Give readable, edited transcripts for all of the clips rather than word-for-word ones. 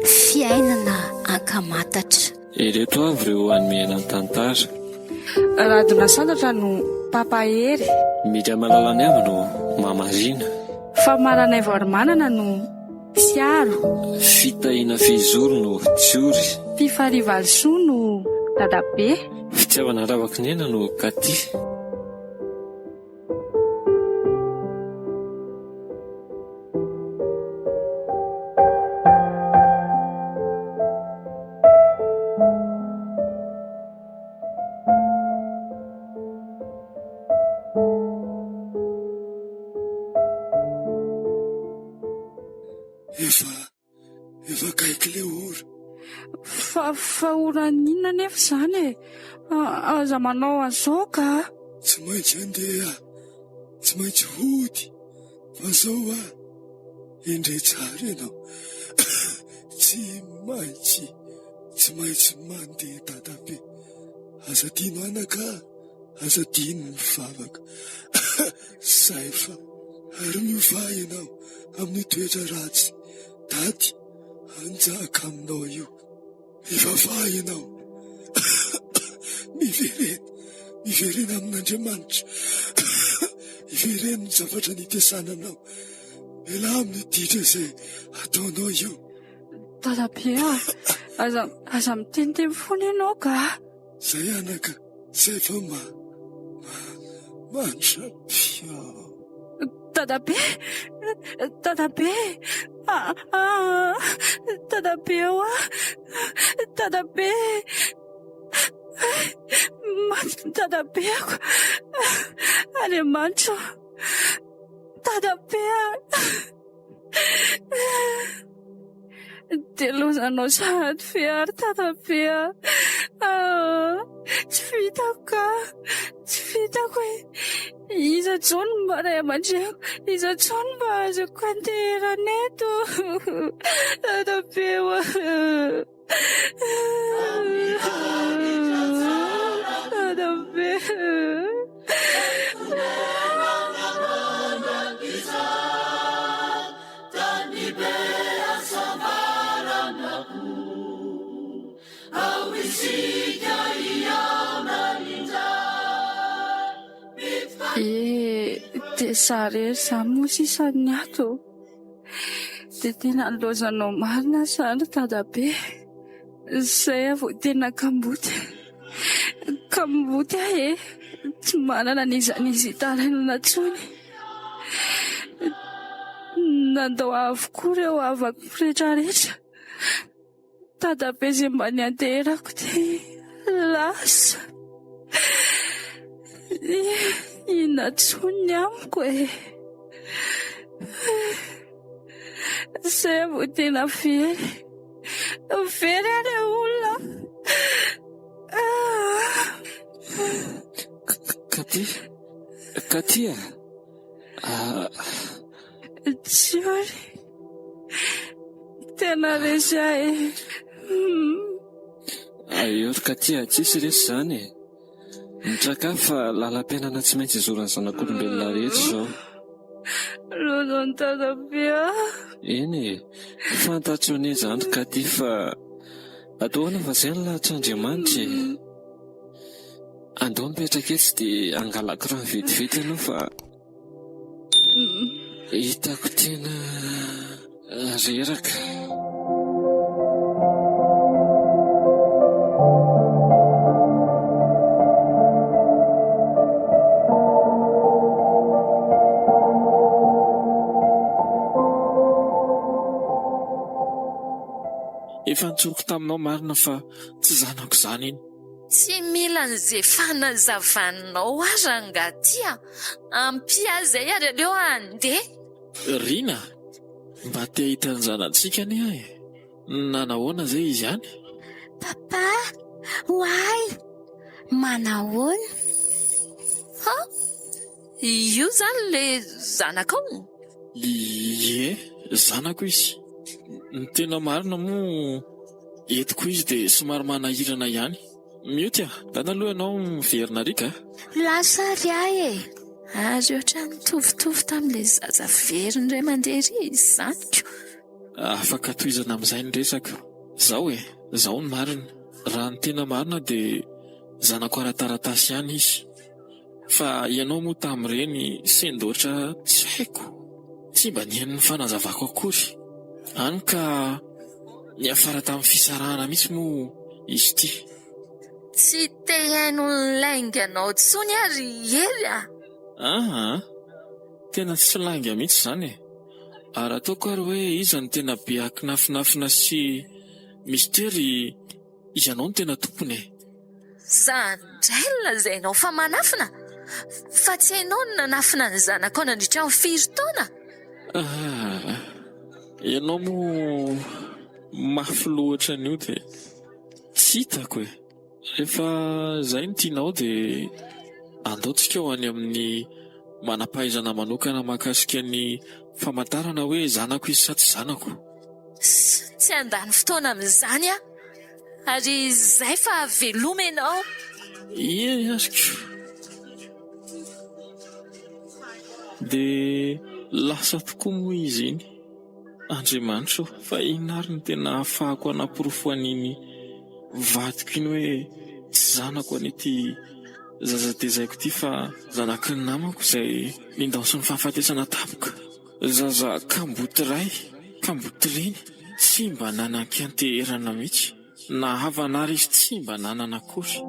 Fiainana ankamantatra. Ireto avy ireo hanomehana ny tantara. Radona Santatra no mpampahery. Miriam Malalaniavo no Mama Rina. Fa Maranaivoarimanana no Tsiaro. Fitahiana Fehizoro no Tsiory. Fifaliha Valisoa no Dadabe. Fitiavana Ravakinena no Katy. Efa, efa akaiky ilay ora. Fa, fa ora inona anefa izany e? Aza manao an'izao ka! Tsy maintsy handeha aho, tsy maintsy hody, fa zao aho, endrey tsara ianao, tsy maintsy, tsy maintsy mandeha dadabe. Aza adino anaka a! Aza adino ny mivavaka. Zay fa ary miovà ianao amin'io toetra ratsy tady hanjaka aminao io. Mivavaha ianao. Miverena, miverena amin'Andriamanitra. Ivereno ny zavatra nitesana anao. Mialà amin'io ditra izay ataonao io. Dadabe a! Aza, aza miteniteny foana ianao ka! Zay anaka, zay fa ma, ma, mandra-pihaona. Dadabe! Dadabe! Ah, ah, dadabe oa! Dadabe! Maty ny dadabeako! Andriamanitra ô! Dadabe a! Dia lozanao sahady ve ary dadabe a! Tsy vitako ka! Tsy vitako e! Iza intsony no mba ray aman-dreniko? Iza intsony no mba azoko anteherana eto? Dadabe ô! Dadabe! Ie, dia za irery izany moa sisa ny ato. Dia tena nilaozanao marina izany ry dadabe. Izay aho vao tena kamboty. Kamboty aho e. Tsy manana n'iza n'iza hitarainana intsony. Nandao ahy avokoa ireo havako rehetrarehetra. Dadabe izay mba nianteherako dia lasa. Inona intsony ny amiko e? Izay aho vao tena very. Very aho ilay olona. Katy, Katy a! Tsiory. Tena resy ahy e. Aio ry Katy a, tsisy resy izany e. Mitraka fa lalam-piainana tsy maintsy izoran'ny zanak'olombelona rehetra izao. Lozan'i dadabe a. Eny e, fantatro anie izany ry Katy fa atao ahoana fa izay no lahatr'Andriamanitra e. Andao mipetraka etsy dia hangalako rano vetivety ianao fa Hitako tena reraka. Efa nitsoriko taminao marina fa tsy zanako izany iny. Tsy mila an'izay fanazavanao aho rangahy ty a! Ampia ahy izay ary aleo handeha. Rina, mba te hahita ny zanatsika anie aho e! Nanahoana izay izy any? Papa, oay! Manahoana? Ha? Io izany ilay zanakao? Ie, zanako izy. Ny tena marina moa, entiko izy dia somary manahirana ihany. Mioty a! Ndana aloha ianao miverina ary ka! Lasa ary aho e! Ary ohatran'ny nitovitovy tamin'ilay zaza very indray mandeha ery izany ko! Afaka tohizana amin'izay ny resaka. Zao e! Zao ny marina. Raha ny tena marina dia zanako ara-taratasy ihany izy. Fa ianao moa tamin'ireny sendoatra tsy haiko, tsy mba nihaino ny fanazavako akory. Hany ka niafara tamin'ny fisarahana mihitsy moa izy ity. Tsy te hihaino ny lainganao intsony aho ry Hery a! Aa! Tena tsy lainga mihitsy izany e! Ary ataoko ary hoe iza no tena be akinafinafina sy mistery ianao no tena tompony e! Zany ndray no lazainao fa manafina? Fa tsy hainao ny nanafina ny zanakao nandritra ny firy taona? Ah, ianao moa mafy loha ohatran'io dia tsy hitako e! Rehefa izay no tianao dia andao tsika ho any amin'ny manam-pahaizana manokana mahakasika ny famantarana hoe zanako izy sa tsy zanako. Tsy handany fotoana amin'izany aho. Ary izay fa veloma ianao. Eny ary ko. Dia lasa tokoa moa izy iny. Andriamanitra ô, fa inona ary no tena ahafahako hanaporofo an'iny vadiko iny hoe tsy zanako anie ity zaza tezaiko ity fa zanaky ny namako izay nindaosin'ny fahafatesana tampoka. Zaza kamboty ray, kamboty reny, tsy mba nanan-kianteherana mihitsy, na havana ary izy tsy mba nanana akory.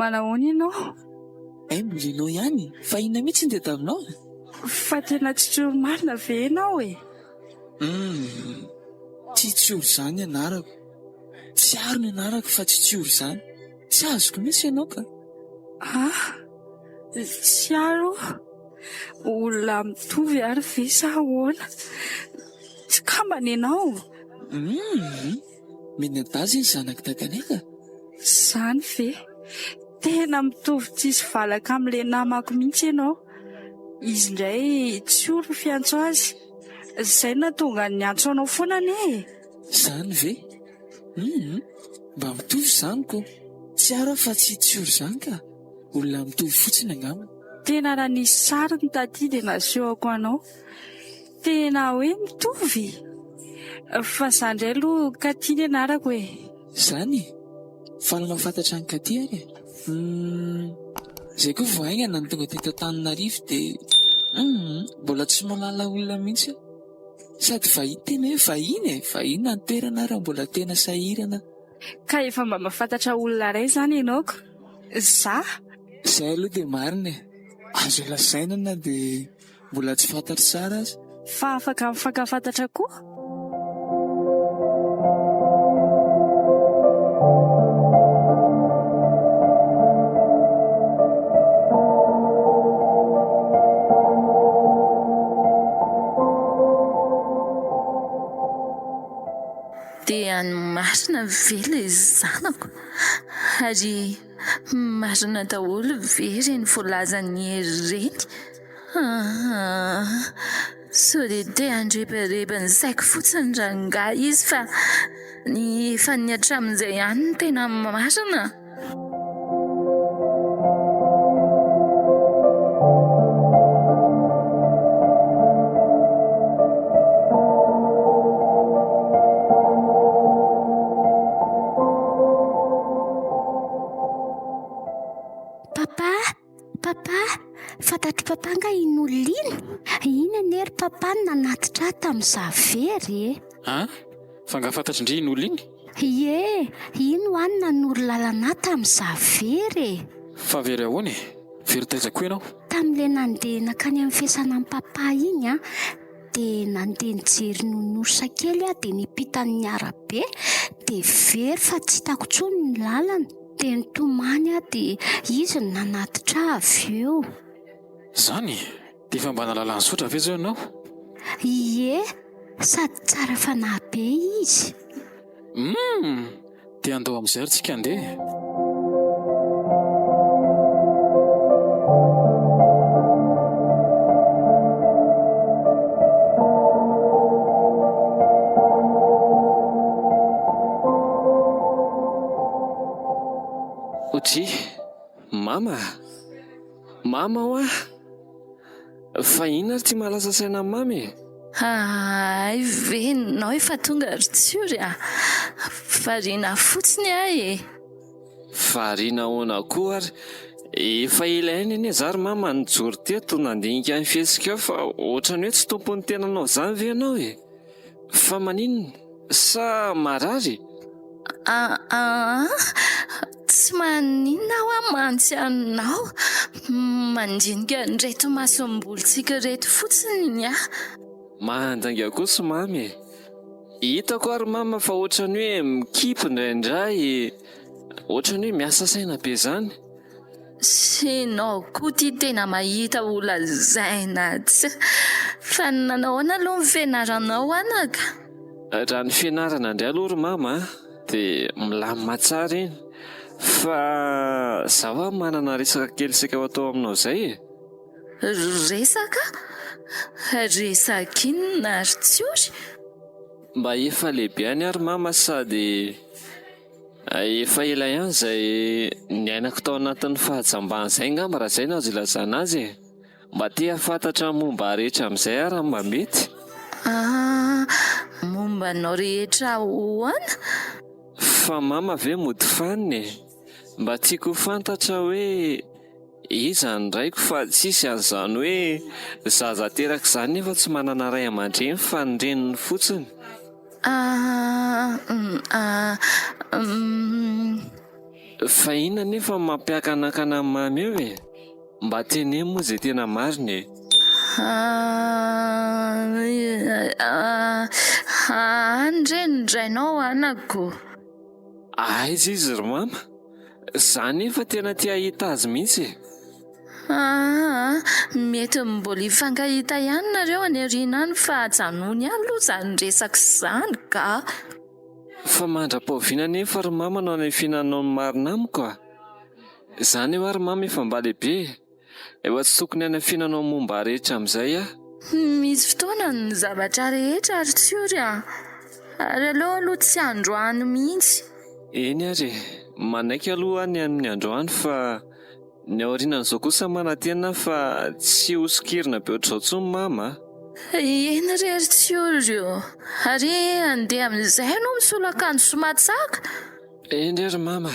Manahoana ianao? Hay mbola ianao ihany? Fa inona mihitsy no tadiavinao? Fa tena tsy tsory marina ve ianao e? Humm, tsy tsory izany ny anarako. Tsy Aro ny anarako fa tsy tsory izany. Tsy azoko mihitsy ianao ka. Ah, tsy Aro? Olona mitovy ary ve sa ahoana? Tsy kambana ianao? Humm, mianadahy ve ny zanak'i dadanay ka? Izany ve? Tena mitovy tsisy valaka amin'ilay namako mihitsy ianao. Izy indray tsiory ny fiantso azy. Izay no nahatonga ny niantso anao foana anie e! Izany ve? Humm, mba mitovy izany ko! Tsy aro aho fa tsy tsiory izany ka! Olona mitovy fotsiny angamba. Tena raha nisy sariny taty dia nasehoko anao. Tena hoe mitovy! Fa za indray aloha Katy ny anarako e! Zany e! Faly mahafantatra an'i Katy ary e! Humm! Zay koa vao haingana no tonga teto Antananarivo dia humm! Mbola tsy mahalala olona mihitsy aho. Sady vahiny tena hoe vahiny e! Vahiny na ny toerana ary mbola tena sahirana. Ka efa mba mahafantatra olona iray izany ianao ko! Za? Zay aloha dia marina e! Azo lazaina na dia Mbola tsy fantatro tsara aza. Fa afaka mifankafantatra koa? Dia ny marina ve ilay zanako? Ary marina daholo ve ireny voalazan'i Hery ireny? Aa! Sao dia te handrebareba ny saiko fotsiny rangahy izy fa ny efa ny hatramin'izay ihany no tena marina. Papa! Papa, fantatr'i papa angaha iny olona iny? Iny anie ry papa no nanatitra ahy tamin'izaho very e! An? Fa angaha fantatr'i ndry iny olona iny? Ie, iny hoa no nanoro lalana ahy tamin'izaho very e! Fa very ahoana e? Very taiza koa ianao? Tamin'ilay nandeha nankany amin'ny fiasana an'i papa iny an, dia nandeha nijery nounours kely aho dia niampita ny arabe dia very fa tsy hitako intsony ny lalana. Dia nitomany aho dia izy no nanatitra ahy avy eo. Zany? Dia efa mba nahalala nizotra ve zao ianao? Ie, sady tsara fanahy be izy. Humm! Dia andao amin'izay ary tsika handeha e! Oji, Mama a! Mama hoa! Fa inona ary ty mahalasa saina an'i Mama e? Hay ve ianao efa tonga ry Tsiory a! Variana fotsiny aho e! Variana ahoana koa ary? Efa ela ihany anie za ry Mama nijoro teto nandinika ny fihetsikao fa ohatran'ny hoe tsy tompon'ny tenanao izany ve ianao e? Fa maninona? Sa marary? Aa, tsy maninona aho mantsy anao. Mandinika an'ireto masombolintsika ireto fotsiny ny ahy. Mandainga kosa Mamy e. Hitako ary Mama fa ohatran'ny hoe mikipy indraindray, ohatran'ny hoe miasa saina be izany. Sy enao koa ty tena mahita ho lazaina tsy. Fa nanao ahoana aloha ny fianaranao anaka? Raha ny fianarana indray aloha ry mama a, dia milamina tsara iny. Fa za hoa manana resaka kely saika ho atao aminao izay e. Resaka? Resaka inona ry Tsiory? Mba efa lehibe ihany aho ry mama sady Efa ela ihany izay niainako tao anatin'ny fahajambana izay angamba raha izay no azo ilazana azy e. Mba te hahafantatra ny momba ahy rehetra amin'izay aho raha mba mety. Ah, momba anao rehetra ahoana? Fa mama ve mody fanina e? Mba tiako ho fantatra hoe iza ny raiko fa tsisy an'izany hoe zaza teraka izany nefa tsy manana ray aman-dreny fa ny reniny fotsiny. Fa inona anefa no mampiakanakana an'i Mamy eo e? Mba teneno moa izay tena marina e! Any re ny rainao anako. Aiza izy ry Mama? Za nefa tena te hahita azy mihitsy e! Aa, mety mbola hifankahita ihany nareo any aoriana any fa ajanony ihany aloha izany resaka izany ka! Fa mandra-pahoviana anefa ry mama no hanefinanao ny marina amiko a! Za anie hoa ry mama efa mba lehibe e! Efa tsy tokony hanafinanao ny momba ahy rehetra amin'izay aho. Misy fotoana ny zavatra rehetra ry Tsiory a! Ary aleo aloha tsy androany mihitsy. Eny ary e! Manaiky aloha aho ny amin'ny androany fa ny aorianan'izao kosa manantena aho fa tsy ho sokirina be ohatr'izao intsony mama a! Eny re ry Tsiory ô! Ary andeha amin'izay ianao misolo akanjo sy matsaka? Eny re ry mama a!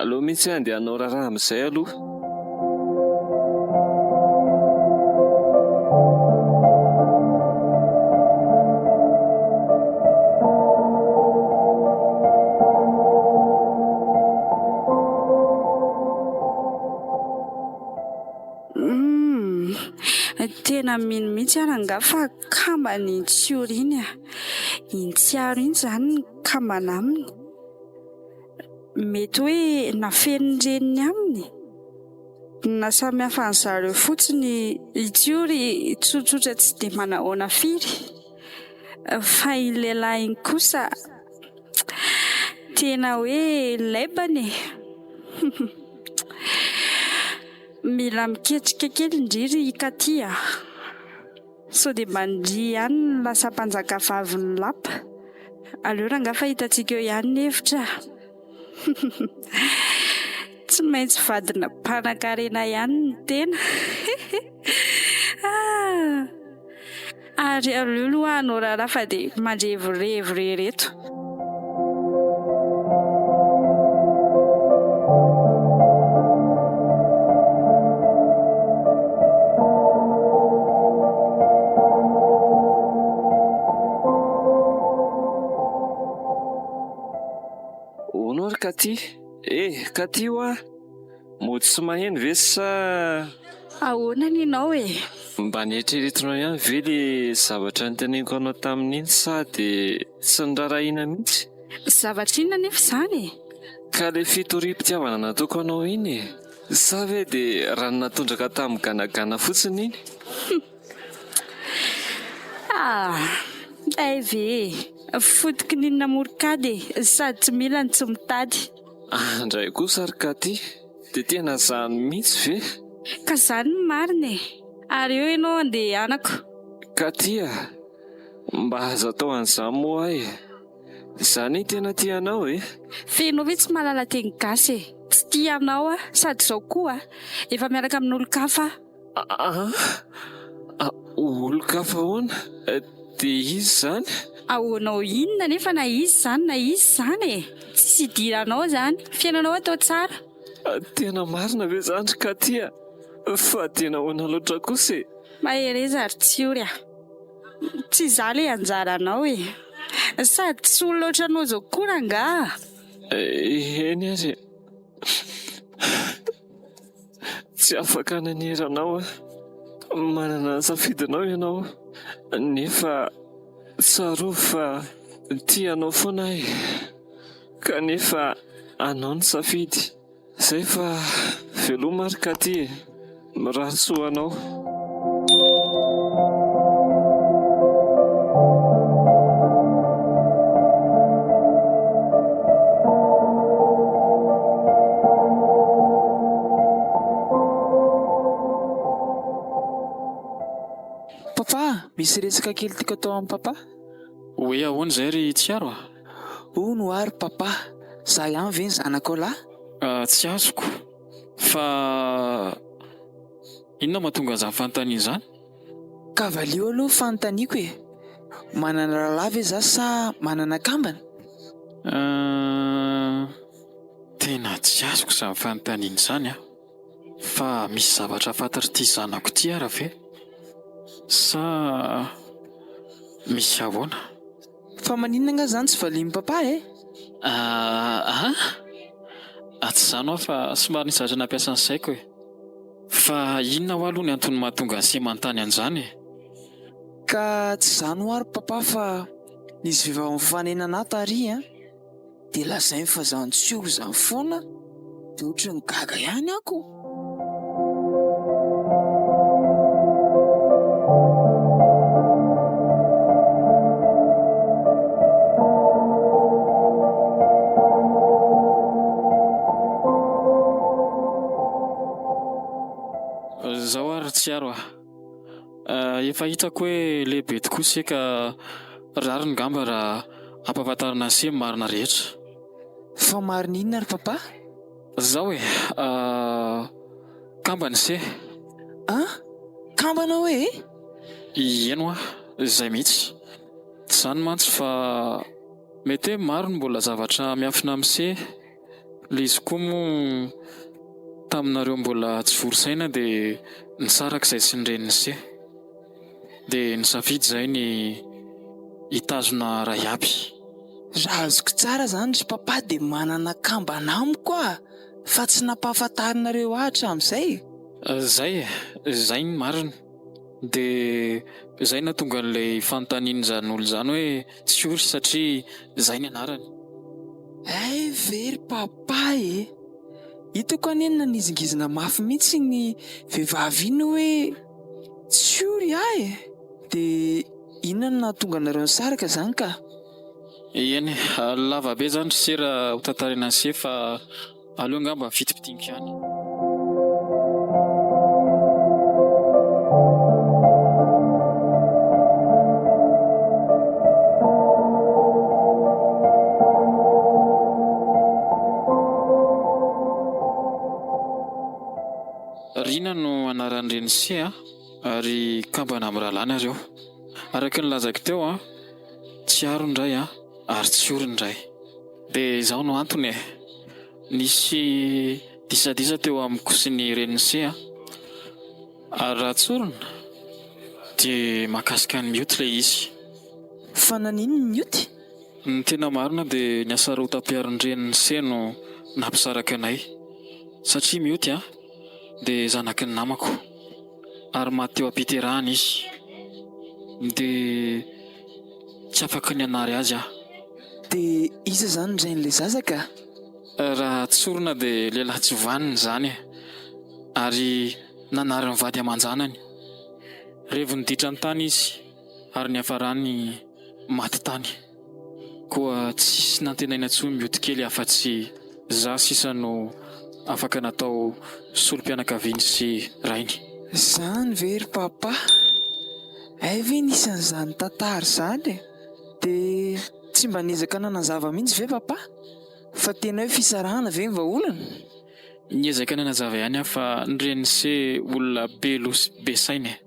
Aleo mihitsy aho andeha hanao raharaha amin'izay aloha. Humm, tena mino mihitsy aho rangahy fa kambana iny Tsiory iny a! Iny Tsiaro iny izany no kambana aminy. Mety hoe nafenin'ny reniny aminy? Na samy hafa an'zareo fotsiny i Tsiory tsotsotra tsy dia manahoana firy fa iny lehilahy iny kosa tena hoe lebany e! Mila miketrika kely ndry ry Katy a! Sao dia mba ndry ihany no lasa mpanjaka vavin'ny lapa? Aleo rangahy fa hitantsika eo ihany ny hevitra a! Tsy maintsy vadina mpanankarena ihany ny tena. Ary aleo aloha hanao raharaha fa dia mandrevorevy re ireto. Hono ary Katy eh! Katy hoa! Mody tsy maheno ve sa. Ahoana ny anao e? Mba neritreretinao ihany ve le zavatra noteneniko anao tamin'iny sa de tsy niraharahiana mihitsy? Zavatra inona anefa izany e? Ka le fitoriam-pitiavana nataoko anao iny e! Sa ve de rano natondraka tamin'ny ganagana fotsiny iny? Ah! Hay ve e! Fotokininina moron-kady e! Sady tsy mila no tsy mitady. Andray kosa ry Katy, dia tena zany mihitsy ve? Ka zany no marina e! Ary eo ianao andeha hianako. Katy a! Mba aza atao an'izany moa ahy e! Za anie tena tia anao e! Fa ianao ve tsy mahalala teny gasy e! Tsy tia anao aho, sady izao koa efa miaraka amin'olon-kafa aho. Aa! Olon-kafa ahoana? Dia iza izany? Ahoanao inona anefa na iza izany na iza izany e! Tsisy idiranao izany, fiainanao atao tsara. Tena marina ve izany ry Katy a? Fa dia nahoana loatra kosa e? Mahereza ry Tsiory a! Tsy izaho ilay anjaranao e! Sady tsy olona ohatranao izao koa rangaha! Eny ary e! Tsy afaka nanery anao aho. Manana ny safidinao ianao, nefa tsarovy fa tia anao foana aho e! Kanefa anao ny safidy. Zay fa veloma ry Katy e! Mirary soa anao. Papa, misy resaka kely tiako atao amin'i papa. Hoe ahoana izay ry Tsiaro a? Hono hoa ry papa, za ihany ve ny zanakao lahy? Tsy azoko. Fa inona mahatonga an'izany fanontaniana izany? Ka valio aloha fanontaniako e! Manana rahalahy ve za sa manana kambana? Euh, tena tsy azoko izany fanontaniana izany an! Fa misy zavatra fantatr'ity zanako ity ara ve? Sa misy ahoana? Fa maninona angaha zany tsy valian'i papa e? Aa Tsy izany hoa fa somary nisy zavatra nampiasa ny saiko e. Fa inona hoa aloha ny antony mahatonga an'i se manontany an'izany e? Ka tsy izany hoa ry papa fa nisy vehivavy mifanena anah tary an! Dia lazainy fa zany tsy io zany foana dia ohatran'ny gaga ihany aho ko! Zao ary Tsiaro a! Efa hitako hoe lehibe tokoa se ka rariny ngamba raha ampahafantarina an'se ny marina rehetra. Fa marina inona ry papa? Zao e, kambana se. An? Kambana hoe e? Ieny hoa, izay mihitsy. Tsy izany mantsy fa mety hoe maro ny mbola zavatra miafina amin'i se. Ilay izy koa moa taminareo mbola tsy vory saina dia nisaraka izay sy ny renin'i se. Dia nisafidy izahay ny hitazona ray aby. Raha azoko tsara zany ry papa dia manana kambana amiko ah fa tsy nampahafantarinareo ahy hatramin'izay e! Zay e, zay ny marina. Dia zay nahatonga an'ilay fanontanian'izany olona izany hoe tsy ory satria zay ny anarany. Hay ve ry papa e! Hitako anie ny nanizingizina mafy mihitsy iny vehivavy iny hoe tsy ory aho e! Dia inona no nahatonga anareo nisaraka izany ka? Eny e, lava be izany ry sera ho tantaraina an'i se fa aleo angamba fintimpitiniko ihany. Rina no anaran'ny renin'i se a, ary kambana amin'ny rahalahy nareo. Araka ny lazako teo an, tsy aro ny ray an, ary tsy ory ny ray. Dia izao no antony e, nisy disadisa teo amiko sy ny renin'i Se an, ary raha tsorina dia mahakasika an'i Mioty ilay izy. Fa naninona i Mioty? Ny tena marina dia ny hasarotam-piaron'ny renin'i Se no nampisaraka anay, satria Mioty an, dia zanaky ny namako. ary maty teo am-piterahana izy. Dia tsy afaka ny hanary azy aho. Dia iza izany ny rain'ilay zaza ka? Raha tsorina dia lehilahy tsy vanona izany e! Ary nanary ny vady aman-janany. Revon'ny ditran'ny tany izy ary niafarany. maty tany. Koa tsisy nantenaina intsony mioty kely afa-tsy za sisa no afaka natao solom-pianakaviany sy rainy. Zany ve ry papa? Hay ve nisy an'izany tantara izany e? Dia tsy mba niezaka nanazava mihitsy ve papa? Fa tena hoe fisarahana ve ny vahaolana? Niezaka nanazava ihany aho fa ny renin'i se olona be loha sy be saina e!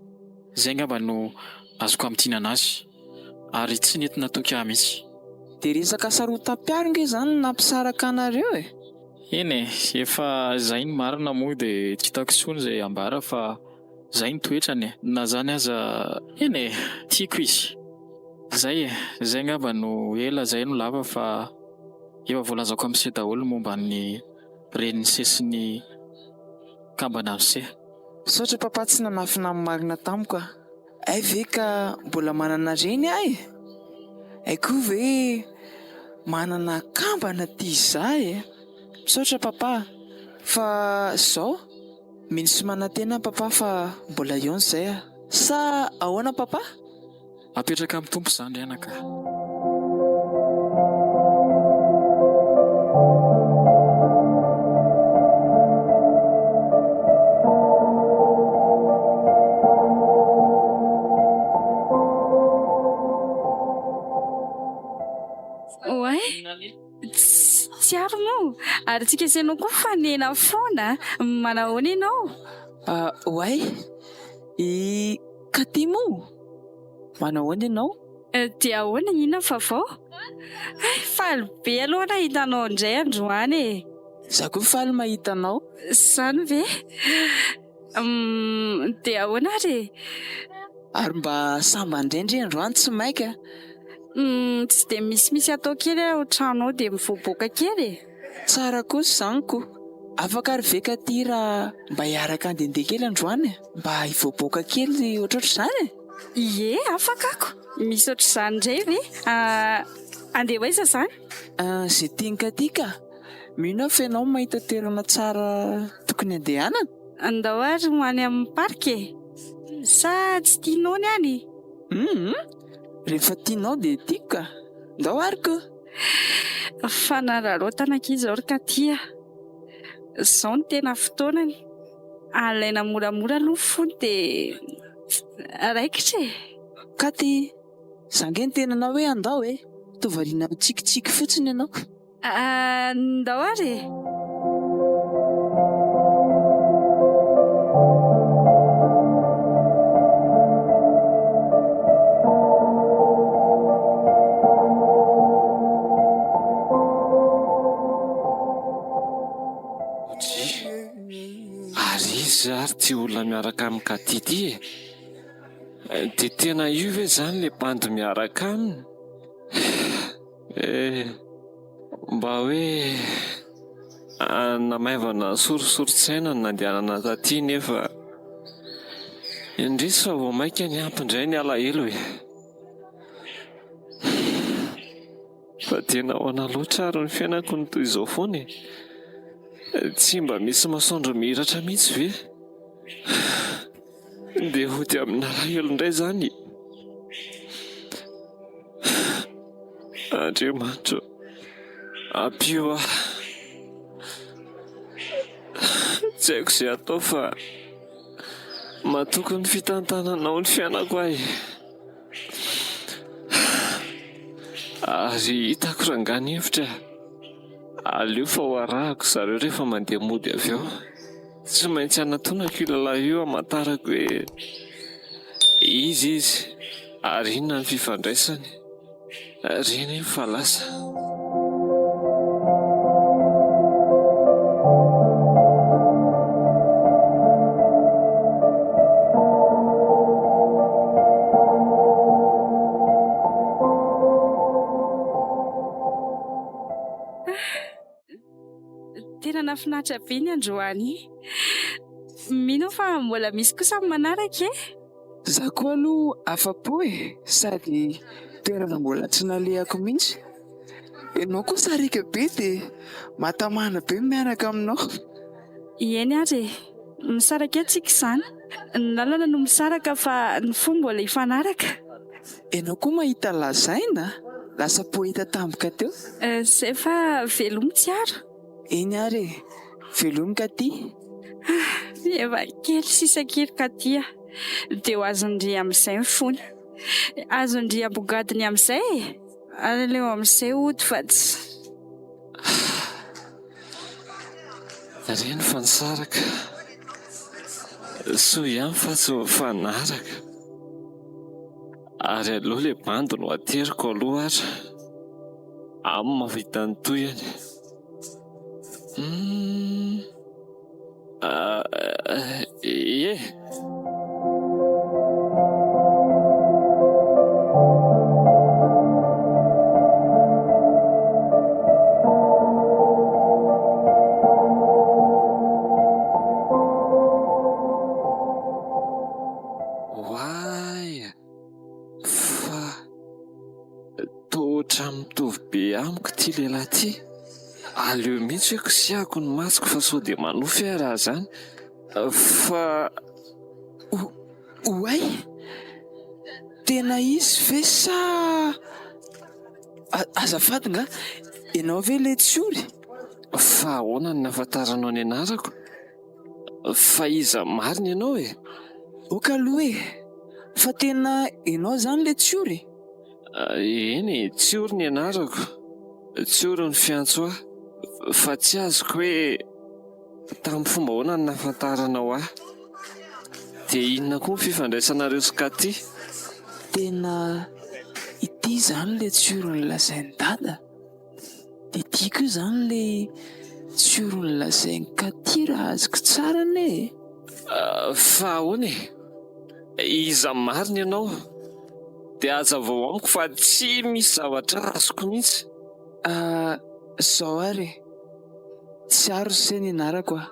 Izay angamba no azoko hamintinana azy. Ary tsy nety natoky ahy mihitsy. Dia resaka hasarotam-piaro nge izany no nampisaraka anareo e! Eny e, efa izay ny marina moa dia tsy hitako intsony izay ambara fa izay ny toetrany e! Na izany aza, eny e, tiako izy. Izay e, izay angamba no ela izay no lava fa efa voalazako amin'i se daholo ny momba ny renin'i se sy ny kambana amin'i se. Misaotra papa tsy nanafina ny marina tamiko a! Hay ve ka mbola manana reny aho e! Hay koa ve manana kambana tia za e! Misaotra papa a! Fa zao, mino sy manantena aho papa fa mbola hihaona izay a! Sa ahoana papa? Apetraka amin'ny Tompo izany ry anaka a! Oay! Tsy ary moa! Ary tsika sy ianao koa mifanena foana! Manahoana ianao? Oay! I Katy moa? Manahoana ianao? Dia ahoana, inona ny vaovao? Hay, faly be aloha nahita anao indray androany e! Za koa faly mahita anao. Izany ve? Humm, dia ahoana ary e? Ary mba sambany indray ndry androany tsy maika a! Humm, tsy dia misimisy atao kely ao an-trano ao dia mivoaboaka kely e! Tsara kosa izany ko! Afaka ary ve Katy raha mba hiaraka handehandeha kely androany e? Mba hivoaboaka kely ohatrohatr'izany e? Ie, afaka ako! Misy ohatr'izany indray ve? Andeha ho aiza izany? Izay tian'i Katy ka! Mino aho fa ianao mahita toerana tsara tokony handehanana? Andao ary ho any amin'ny parc e! Sa tsy tianao ny any? Hum! Rehefa tianao dia tiako ka! Ndao ary ko! Fanararaotana akia izao ry Katy a! Izao no tena fotoanany. Alaina moramora aloha ny fony dia raikitra e! Katy, za ange niteny anao hoe andao e! Toa variana mitsikitsiky fotsiny ianao. Ndao ary e! Dry, ary iza ary ity olona miaraka amin'i Katy ity e? Dia tena io ve izany ilay bandy miaraka aminy? Eh, mba hoe namaivana sorisorin-tsaina ny nandehanana taty nefa indrisy fa vao mainka niampy indray ny alahelo e. Fa dia nahoana loatra ary ny fiainako no toy izao foana e? Tsy mba misy masoandro mihiratra mihitsy ve? Dia hody amin'alahelo indray izany? Andriamanitra ô, ampio aho. Tsy haiko izay hatao fa matoky ny fitantananao ny fiainako aho e. Ary hitako rangahy ny hevitra, aleo fa ho arahako zareo rehefa mandeha mody avy eo. Tsy maintsy hanatonako io lehilahy io hamantarako hoe iza izy ary inona ny fifandraisany. Reny iny fa lasa. Tena nahafinaritra be ny androany. Mino aho fa mbola misy kosa ny manaraka e! Za koa aloha afa-po e! Sady toerana mbola tsy nalehako mihitsy. Ianao koa sariaka be dia mahatamana be ny miaraka aminao. Eny ary e! Misaraka eo tsika izany. Ny lalana no misaraka fa ny fo mbola hifanaraka. Ianao koa mahita lazaina a! Lasa poeta tampoka teo. Zay fa velomy tsy ara. Eny ary e! Velomy Katy. Ah! Efa kely sisa akia ry Katy a! Dia ho azon-dry amin'izay ny fony. Azon-dry ambogadiny amin'izay e! Aleo amin'izay hody fa tsy. Reny fa nisaraka. Soa ihany fa tsy mifanaraka. Ary aleo ilay bandy no ateriko aloha ary. Amin'ny mahavita ny tohiny. Hum. Ie. Oay! Fa toa ohatran'ny mitovy be amiko ity lehilahy ity. Aleo mihitsy hoe kosehako ny masoko fa sao dia manofy aho raha izany. Fa. Oay! Tena izy ve sa. Azafady nga, ianao ve ilay Tsiory? Fa ahoana no nahafantaranao ny anarako? Fa iza marina ianao e? Ok aloha e! Fa tena ianao izany ilay Tsiory e? Eny e, Tsiory ny anarako, Tsiory ny fiantso ahy. Fa tsy azoko hoe tamin'ny fomba ahoana no nahafantaranao ahy? Dia inona koa ny fifandraisanareo sy Katy? Tena ity izany ilay Tsiory nolazain'i Dada? Dia ity koa izany ilay Tsiory nolazain'i Katy raha azoko tsara anie e! Fa ahoana e? Iza marina ianao? Dia hazavao amiko fa tsy misy zavatra azoko mihitsy. Ah, zao ary e. Tsy aro se ny anarako a.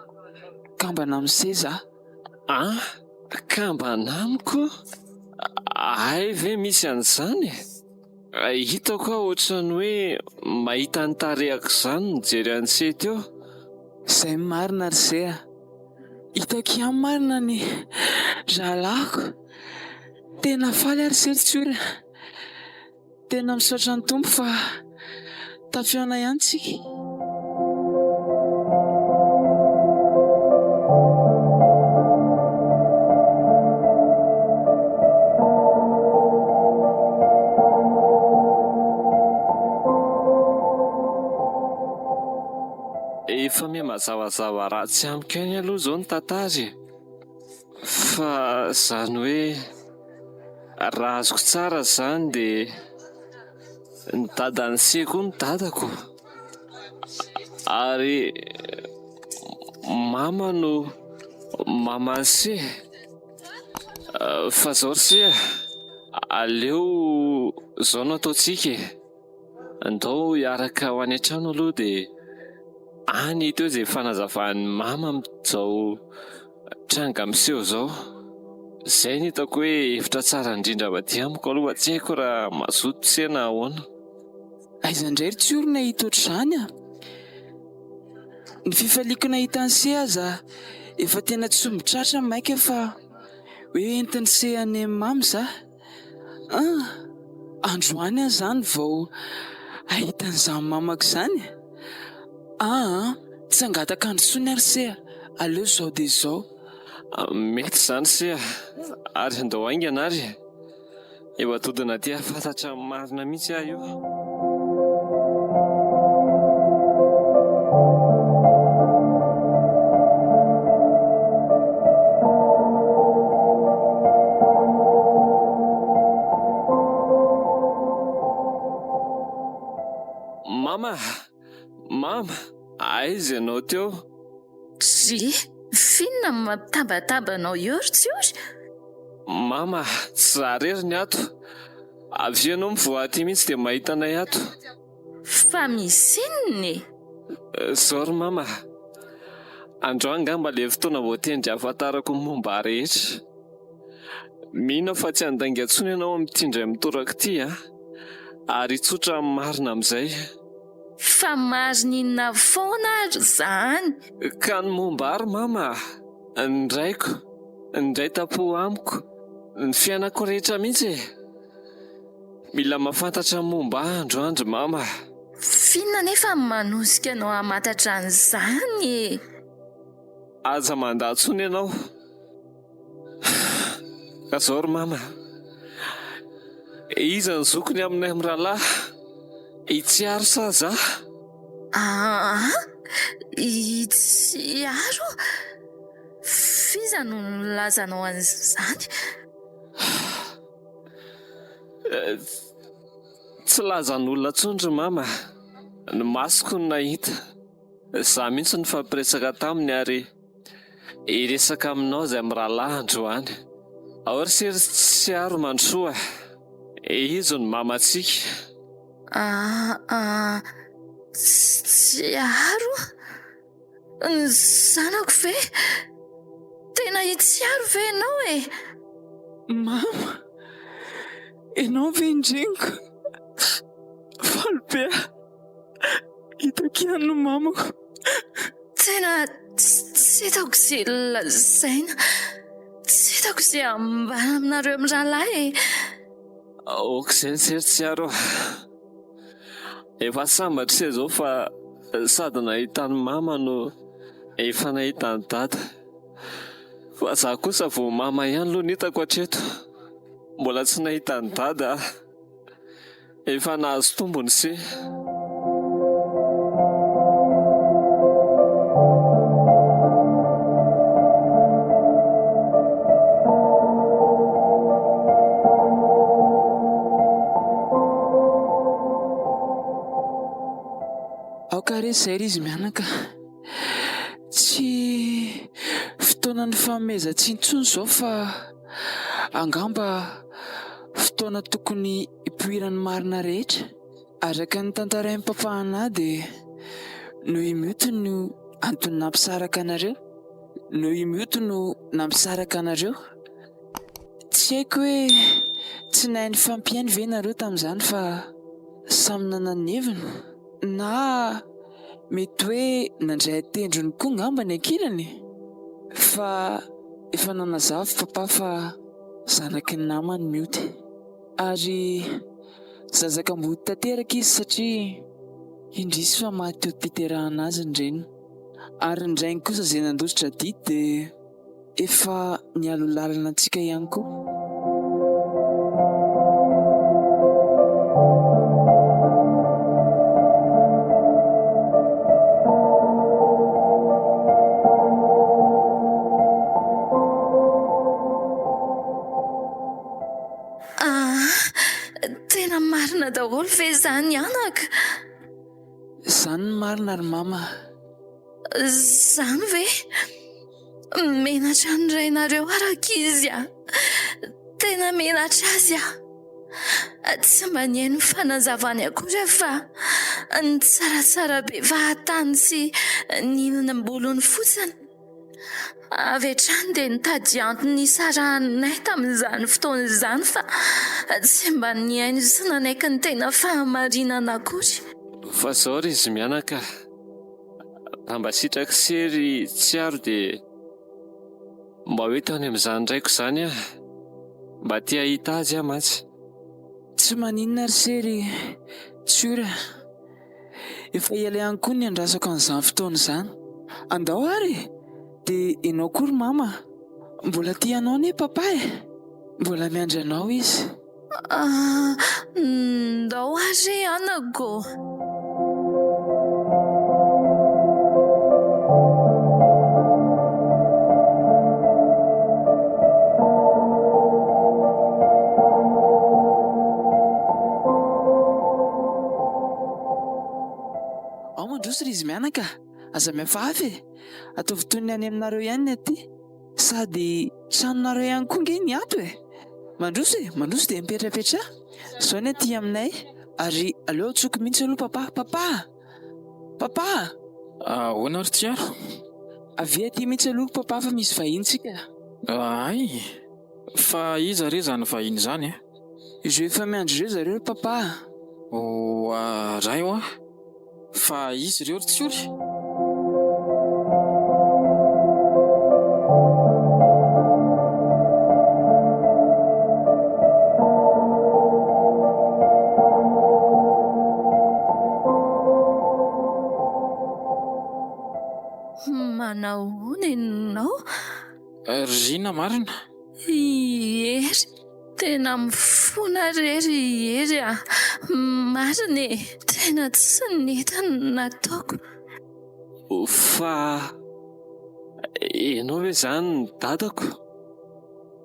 Kambana amin'i se za. An? Kambana amiko? Hay ve misy an'izany e? Hitako aho ohatran'ny hoe mahita ny tarehako izany mijery an'i se teo. Zay marina ry se a. Hitako ihany marina ny rahalahiko. Tena faly aho ry se ry Tsiory a. Tena misaotra ny Tompo fa tafihaona ihany tsika. Efa miha mazavazava ratsy amiko ihany aloha izao ny tantara e. Fa izany hoe raha azoko tsara izany dia ny dadan'i Se koa no dadako. Ary mama no maman'i Se. Fa izao ry Se a, aleo izao no ataontsika e. Andao hiaraka ho any an-trano aloha dia any hita eo izay fanazavan'i mama amin'izao tranga miseho izao. Izay no hitako hoe hevitra tsara indrindra avy aty amiko aloha fa tsy haiko raha mazoto se na ahoana. Aiza indray ry Tsiory nahita ohatr'izany a! Ny fifaliako nahita an'i Se aza efa tena tsy omby tratra mainka fa hoe entin'i Se any amin'i Mama za. An! Androany aho izany vao hahita an'izany mamako izany e! Aa! Tsy hangataka andro intsony aho ry se a! Aleo izao dia izao. Mety izany se a! Ary andao haingana ary e! Efa dodona te hahafantatra ny marina mihitsy aho io. Mama! Mama! Aiza ianao teo? Dry, f'inona no mampitabataba anao eo ry Tsiory? Mama, tsy za rery ny ato. Avia ianao mivoaha aty mihitsy dia mahita anay ato. Fa misy inona e? Zao ry mama a! Androany angamba ilay fotoana voatendry hahafantarako ny momba ahy rehetra. Mino aho fa tsy handainga intsony ianao amin'ity indray mitoraka ity a! Ary hitsotra ny marina amin'izay. Fa marina inona foana ary izany? Ka ny momba ahy ry mama a! Ny raiko, ny iray tam-po amiko, ny fiainako rehetra mihitsy e! Mila mahafantatra ny momba ahy androany ry mama. F'inona anefa no manosika anao hamantatra an'izany e? Aza mandà intsony ianao. Ka zao ry mama a! Iza no zokiny aminay mirahalahy? I Tsiaro sa za? Aa! I Tsiaro? F'iza no nilazanao an'izany? Tsy lazan'olona intsony ry mama a! Ny masoko no nahita. Za mihitsy no nifampiresaka taminy ary hiresaka aminao izay mirahalahy androany. Ao ry se ry Tsiaro mandrosoa a! Izy no mamantsika. Aa! Tsiaro? Ny zanako ve? Tena i Tsiaro ve ianao e? Mama! Ianao ve ny reniko? Faly be aho. Hitako ihany ny mamako. Tena tsy hitako izay lazaina. Tsy hitako izay ambara aminareo mirahalahy e. Aoka izay ny sery Tsiaro a. Efa sambatra isika izao fa sady nahita an'i mama no efa nahita an'i dada. Fa za kosa vao mama ihany aloha no hitako hatreto. Mbola tsy nahita an'i dada aho. Efa nahazo tombony se. Aoka re izay ry izy mianaka. Tsy fotoanan'ny fanomezan-tsiny intsony izao fa angamba fotoana tokony hipoiran'ny marina rehetra. Araka ny tantarain'i Papa anah dia noho i Mioty no antony nampisaraka anareo. Noho i Mioty no nampisaraka anareo. Tsy haiko hoe tsy nahay nifampihaino ve nareo tamin'izany fa samy nanana ny heviny? Na mety hoe nandray an-tendrony koa ngamba ny ankilany? Fa efa nanazava Papa fa zanaky ny namany Mioty. Ary zaza kamboty tanteraka izy satria indrisy fa maty teo am-piterahana azy ny reniny. Ary ny rainy kosa izay nandositra adidy dia efa nialoha lalana antsika ihany koa. Ah, tena marina daholo ve izany anaka? Izany no marina ry mama. Izany ve? Menatra ny rainareo aho rankizy a! Tena menatra azy aho. Tsy mba nihaino ny fanazavany akory aho fa nitsaratsara be fahatany sy nihinanam-bolony fotsiny. Avy hatrany dia nitady antony nisarahanay tamin'izany fotoana izany fa tsy mba nihaino sy nanaiky ny tena fahamarinana akory. Fa zao ry izy mianaka, raha mba sitrak'i se ry Tsiaro dia mba ho eto any amin'izany raiko izany aho. Mba te hahita azy aho mantsy. Tsy maninona ry se ry Tsiora. Efa ela ihany koa ny niandrasako an'izany fotoana izany. Andao ary e! Dia ianao koa ry mama, mbola tia anao anie papa e! Mbola miandry anao izy. Ah, ndao ary re anako ô! Ao mandroso ry izy mianaka a! Aza mihafahafa e! Ataovy toy ny any aminareo ihany ny aty. Sady tranonareo ihany koa nge ny ato e! Mandroso e! Mandroso dia mipetrapetraha. Izao ny aty aminay. Ary aleo antsoiko mihitsy aloha papa. Papa! Papa! Ahoana ry Tsiaro? Avia aty mihitsy aloha papa fa misy vahiny tsika. Hay! Fa iza re izany vahiny izany e? Ireo efa miandry ireo zareo ry papa a! Oa ray oa! Fa iza ireo ry Tsiory? Manahoana ianao? Ry inona marina? I Hery, tena mifona re ry Hery a! Marina e! Tena tsy nety ny nataoko. Fa ianao ve izany ny dadako?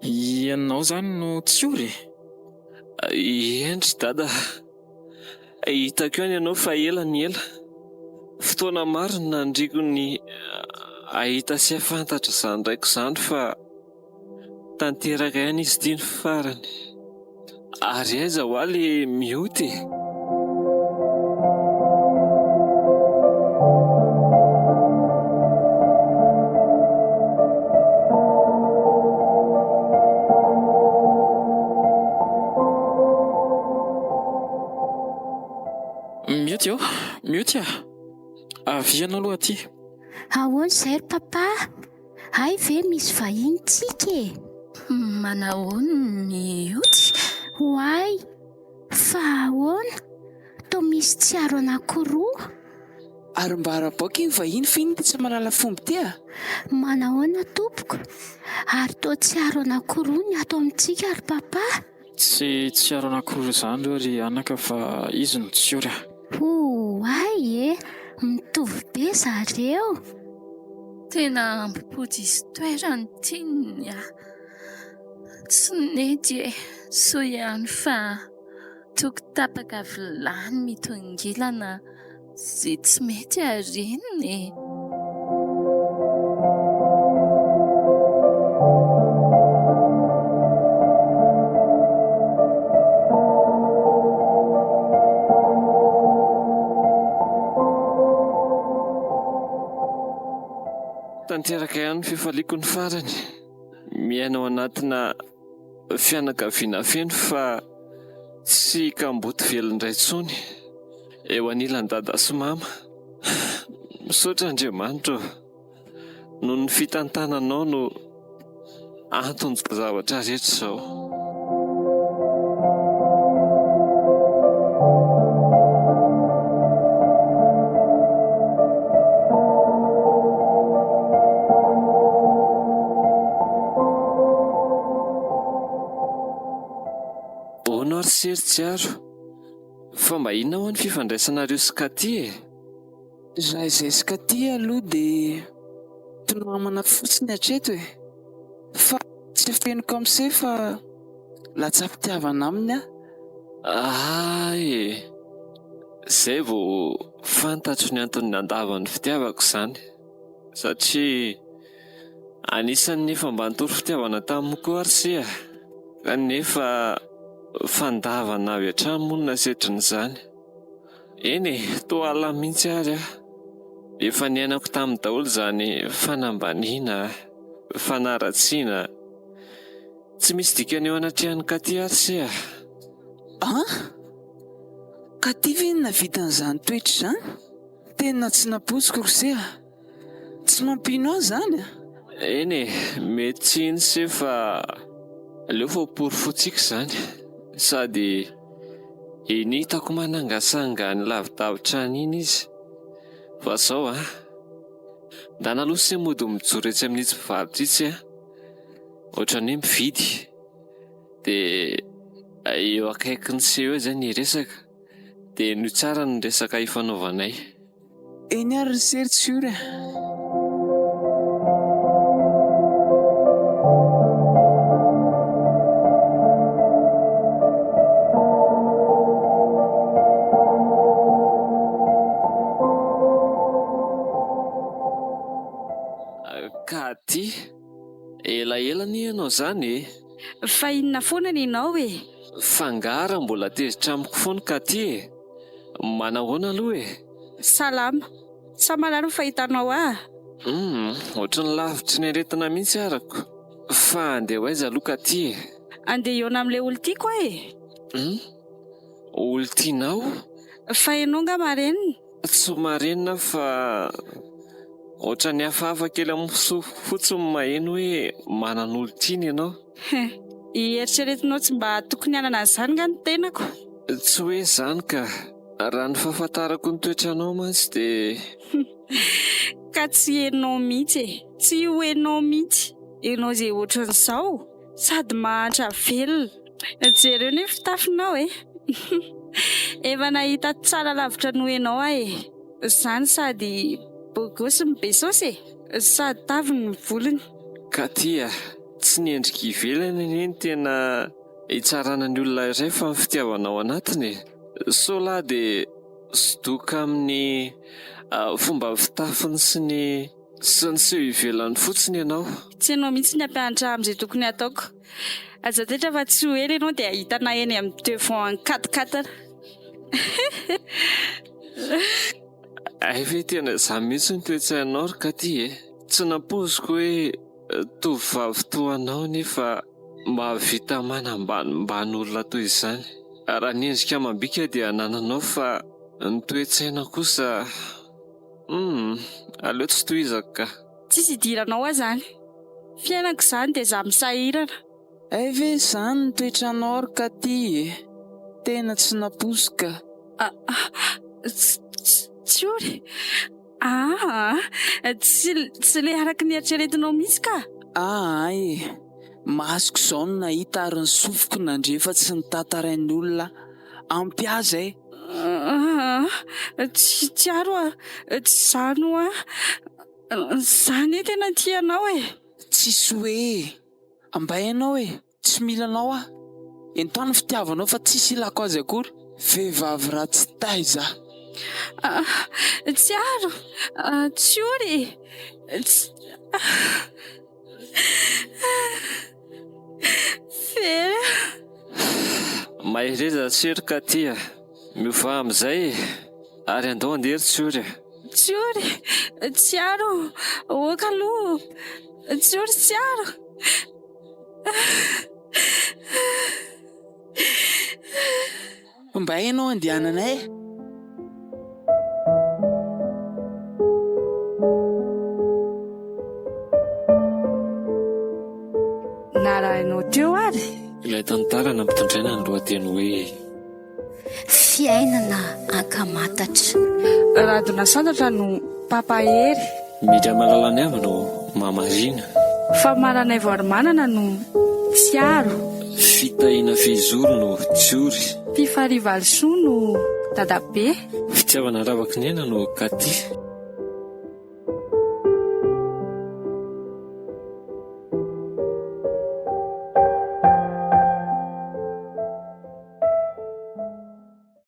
Ianao izany no tsy ory e? Eny ry dada. Hitako ihany ianao fa ela ny ela. Fotoana maro no nandriako ny hahita sy hahafantatra izany raiko izany fa tanteraka ihany izy ity ny farany. Ary aiza hoa le mioty e? Mioty ô, mioty ah! Avia ianao aloha aty. Ahoana izay ry papa? Hay ve misy vahiny tsika e? Manahoana Mioty? Oay! Fa ahoana? Toa misy tsiaro anankiroa. Ary mba arabaoka iny vahiny fa iny ity tsy mahalala fomba ity a! Manahoana tompoko? Ary toa tsiaro anankiroa ny ato amintsika ry papa? Tsy tsiaro anankiroa izany ireo ry anaka fa izy no tsy ory a! Oay e! Mitovy be zareo! Tena ambo-po diso toerana ity ny ahy. Tsy nety e! Soa ihany fa toko tapaka vilany mitongilana izay tsy mety arenina e! Tanteraka ihany ny fifaliako ny farany. Miaina ao anatina fianakaviana feno fa tsy kamboty velona indray intsony eo anilan'i dada sy mama. Misaotra Andriamanitra ô, noho ny fitantananao no anton'izao zavatra rehetra izao. Hono ary se ry Tsiaro, fa mba inona ho'a ny fifandraisanareo sy Katy e? Raha izay sy Katy aloha dia mpinamana fotsiny hatreto e! Fa tsy afeniko amin'se fa latsa-pitiavana aminy aho. Ahay e! Zay vao fantatro ny antony nandavan'ny fitiavako izany. Satria anisan'ny efa mba nitory fitiavana taminy koa ary se a! Kanefa fandavana avy hatrany moa no nasetrin'izany. Eny e, toa ala mihitsy ary aho. Efa niainako taminy daholo izany fanambaniana, fanaratsiana. Tsy misy dikany eo anatrehan'i Katy ary se a! An! Katy ve no nahavita an'izany toetra izany? Tena tsy nampoiziko ry se a! Tsy mampino ahy izany a! Eny e, mety tsy hino se fa aleo fa ho porofointsika izany. Sady iny hitako manangasanga any lavidavitra any iny izy. Fa zao an, ndana aloha se mody mijoro etsy amin'itsy mpivarotra itsy an, ohatran'ny hoe mividy. Dia eo akaikin'ny se eo izay ny resaka. Dia henoy tsara ny resaka ifanaovanay. Eny ary ry se ry Tsiory a! Katy, elaela anie ianao izany e! Fa inona foana ny anao e? F'angaha raha mbola tezitra amiko foana Katy e? Manahoana aloha e? Salama. Sa marary ny fahitanao ahy? Humm, ohatry ny lavitry ny aretina mihitsy arako. Fa andeha ho aiza aloha Katy e? Andeha hihaona amin'ilay olon-tiako aho e! Humm, olon-tianao? Fa ianao angaha marenina? Tsy marenina aho fa ohatran'ny hafahafa kely amin'ny sofiko fotsiny ny maheno hoe manana olon-tiana ianao. He, eritreretinao tsy mba tokony hanana an'izany nga ny tenako? Tsy hoe izany ka. Raha ny fahafantarako ny toetranao mantsy dia. Ka Ka tsy enao mihitsy e! Tsy ho enao mihitsy! Enao izay ohatran'izao sady mahantra velona. Jereo ny fitafinao e! Efa nahita tsara lavitra noho enao aho e! Zany sady beau gosse no be saosy e! Sady tavy ny volony. Katy a! Tsy ny endrika ivelany anie no tena hitsarana ny olona iray fa ny fitiavana ao anatiny e! Sao lahy dia sodoka amin'ny fomba fitafiny sy ny sy ny seho ivelany fotsiny ianao. Tsy ianao mihitsy ny hampianatra ahy amin'izay tokony hataoko. Aza taitra fa tsy ho ela ianao dia hahita anay eny amin'ny devant en quatre quatre. Hay ve tena izany mihitsy ny toe-tsainao ry Katy e! Tsy nampoiziko hoe tovovavy toa anao nefa mahavita manambanimbany olona toy izany. Raha ny endrika amam-bika dia anananao fa ny toe-tsaina kosa humm aleo tsy tohizako ka. Tsisy idiranao aho zany. Fiainako izany dia za misahirana. Hay ve izany ny toetranao ry Katy e! Tena tsy napoiziko ka. Tsiory aa! Tsy tsy le araka ny eritreretinao mihitsy ka! Aa e! Masoko izao no nahita ary ny sofiko nandre fa tsy notantarain'ny olona ampy ahy izay. Aa! Tsy tsiaro a! Tsy izany hoa! Za anie tena tia anao e! Tsisy hoe e! Ambay ianao e! Tsy mila anao aho. Ento any ny fitiavanao fa tsisy ilako azy akory. Vehivavy ratsy taiza. Tsiaro, Tsiory e! Very aho. Mahereza Tsiory ka ty a! Miovà amin'izay e! Ary andao andeha ry Tsiory a! Tsiory, Tsiaro, ok aloha. Tsiory, Tsiaro. Mba ianao andehananay e! Narahinao teo ary? Ilay tantara nampitondraina ny lohateny hoe. Fiainana ankamantatra. Radona Santatra no mpampahery. Miriam Malalaniava no mamarina. Fa Maranaivoarimanana no tsiaro. Fitahiana Fehizoro no tsiory. Fifari Valisoa no dadabe. Fitiavana Ravakinena no Katy.